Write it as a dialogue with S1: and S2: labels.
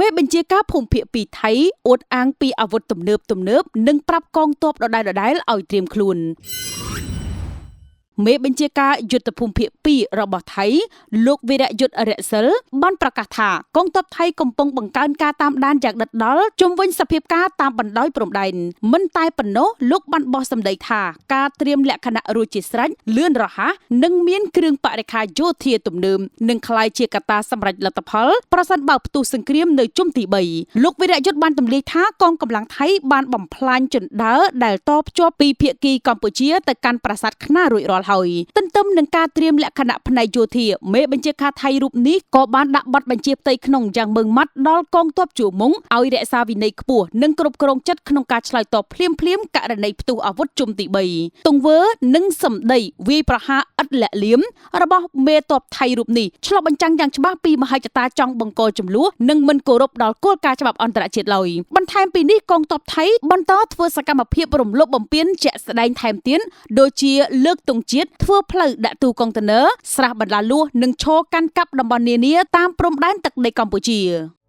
S1: មេបញ្ជាការភូមិភាគ2ថៃអួតអាងពីអាវុធទំនើបទំនើបនិងប្រាប់កងទ័ពដដែលៗឲ្យត្រៀមខ្លួន មេបញ្ជាការយុទ្ធភូមិភាគ2របស់ថៃលោកវីរយុទ្ធរសិលបានប្រកាសថាកងទ័ពថៃកំពុងបង្កើនការតាមដានយ៉ាងដិតដល់ជុំវិញសភាពការតាមបណ្ដោយព្រំដែនមិនតែប៉ុណ្ណោះលោកបានបោះសម្ដីថាការត្រៀមលក្ខណៈរួចជាស្រេចលឿនរហ័សនិងមានគ្រឿងបរិក្ខារយោធាទំនើបនឹងក្លាយជាកត្តាសម្រេចលទ្ធផលប្រសិនបើផ្ទុះសង្គ្រាមនៅជុំទី3លោកវីរយុទ្ធបានទម្លាយថាកងកម្លាំងថៃបានបំផ្លាញជណ្ដើរដែលតភ្ជាប់ពីភាគីកម្ពុជាទៅកាន់ប្រាសាទខ្នារួចរាល់ហើយទន្ទឹមនឹងការត្រៀមលក្ខណៈផ្នែកយោធាមេបញ្ជាការថៃរូបនេះក៏បានដាក់បទបញ្ជាផ្ទៃក្នុងយ៉ាងម៉ឺងម៉ាត់ដល់កងទ័ពជួរមុងឲ្យរក្សាវិន័យខ្ពស់និងគ្រប់គ្រងចិត្តក្នុងការឆ្លើយតបភ្លាមៗករណីផ្ទុះអាវុធជុំទី3ទង្វើនិងសម្ដីវាយប្រហារឥតលាក់លៀមរបស់មេទ័ពថៃរូបនេះឆ្លុះបញ្ចាំងយ៉ាងច្បាស់ពីមហិច្ឆតាចង់បង្កចំនួននិងមិនគោរពដល់គោលការណ៍ច្បាប់អន្តរជាតិឡើយបន្ថែមពីនេះកងទ័ពថៃបន្តធ្វើសកម្មភាពរំលោភបំពានជាក់ស្ដែងថែមទៀតដូចជាលើកទង់ជាតិធ្វើផ្លូវដាក់ទូកុងតឺន័រស្រះបន្លាលួសនិងឈរកាន់កាប់តំបន់នានាតាមព្រំដែនទឹកដីកម្ពុជា។